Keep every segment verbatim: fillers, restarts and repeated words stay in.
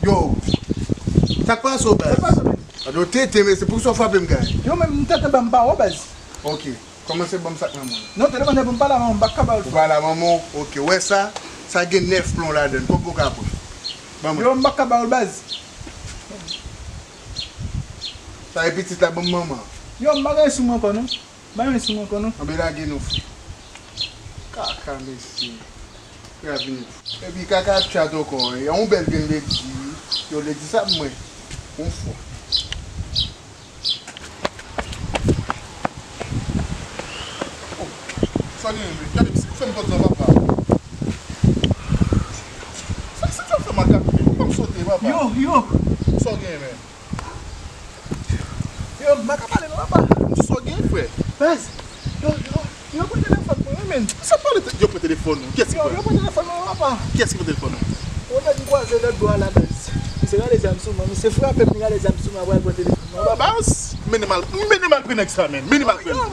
Yo, sa k pase w, baz? Sa k pase w, men? Gade w tenten, men se pou sa w frape m, guy. Yo, men m tenten, ban m pa wè w, baz. Ok, kòmanse ban m sa k nan men w. Non, telefòn nan pou m pale a manman m, m pa ka ba w l. Ou pale a manman w? Ok, wè sa, sa gen nèf plon ladan l. Konbyen w ka pran? Ban mwen. Yo, m pa ka ba w l, baz. Sa e pitit la, ban m manman. Yo, m pa gen sou mwen ankò, non. Ba yon sou mwen ankò non. Anben lage nou fou. Kaka mesye. Kaka vini fou. Epi kaka ap chat ankò. E yon bèl grenn ledi. Yo ledi sa pou mwen. Yon fwa. Oh, sa gen men. Gade, si ou fè m kòd sa papa. Sa, sa, sa fè makak men. Ou pa m sote papa. Yo, yo. Sa gen men. Yo, m pa ka pale non, papa. Sa w gen, frè? Baz, yo, yo, yo pran telefòn mwen, wi, men. Sa pale, yo pran telefòn ou? Kiyès ki pran? Yo pran telefòn mwen, papa. Kiyès ki pran telefòn ou? Yon nèg m kwaze lòt bò a la, baz. Misye rale zam sou mwen, misye frape m, li rale zam sou mwen, apre l pran telefòn mwen, papa. Baz, mennen m al, mennen m al pran nèg sa, men. Mennen m al pran. Yo,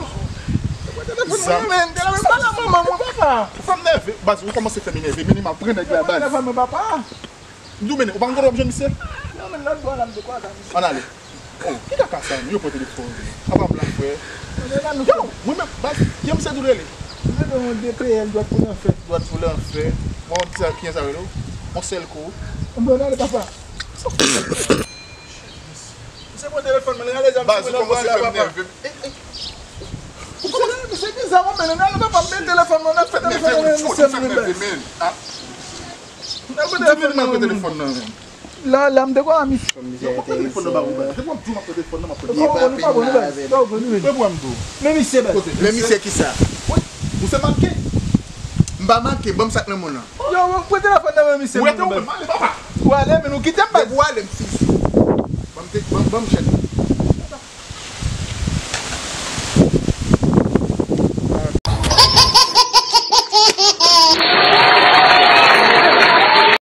yo pran telefòn mwen, men. Telefòn pale a manman mwen, papa. Ou fè m nève, baz, ou kòmanse fè m enève. Mennen m al pran nèg la, baz. Yo pran telefòn mwen, papa. M di w mennen, ou pa konn kote w ap jwenn misye? Non, men lòt bò a la, m te kwaze a misye. Ann ale. Oh, ki kaka sa, men? Yo pran telefòn ou. Apa m la, frè. Yo, mwen menm, baz, yo, misye tou rele. Mwen gen yon D P L, dwat pou lanfè. Dwat pou lanfè. Bon, di sa, kijan sa rele w? Yon sèl kou. Bon, ann ale, papa. Misye pran telefòn mwen, li rale zam sou mwen lòt bò a la, papa. Baz, ou kòmanse fè m nève. Misye, misye bizarre, men, nan, nan, papa, m met telefòn mwen, nan, fè telefòn mwen, misye, men, baz. Nan, fè telefòn mwen, men. La, la, m te kwè a misye. Yo, m ap pran telefòn nan ba ou, baz. Depi w ap di w m ap pran telefòn nan, m ap pran telefòn. Ou pa bon, ou pa bon, baz. Ou pa bon, wi. Mwen, mwen, m di w. Men misye, baz. Men misye ki sa? Wi. Ou se manke? M pa manke, ban m sa k nan men w lan. Yo, pran telefòn nan men misye, men, baz. Ou ale, men ou kite m, baz. Depi w ale, m fizi w. Ban m te, ban, ban m chèn.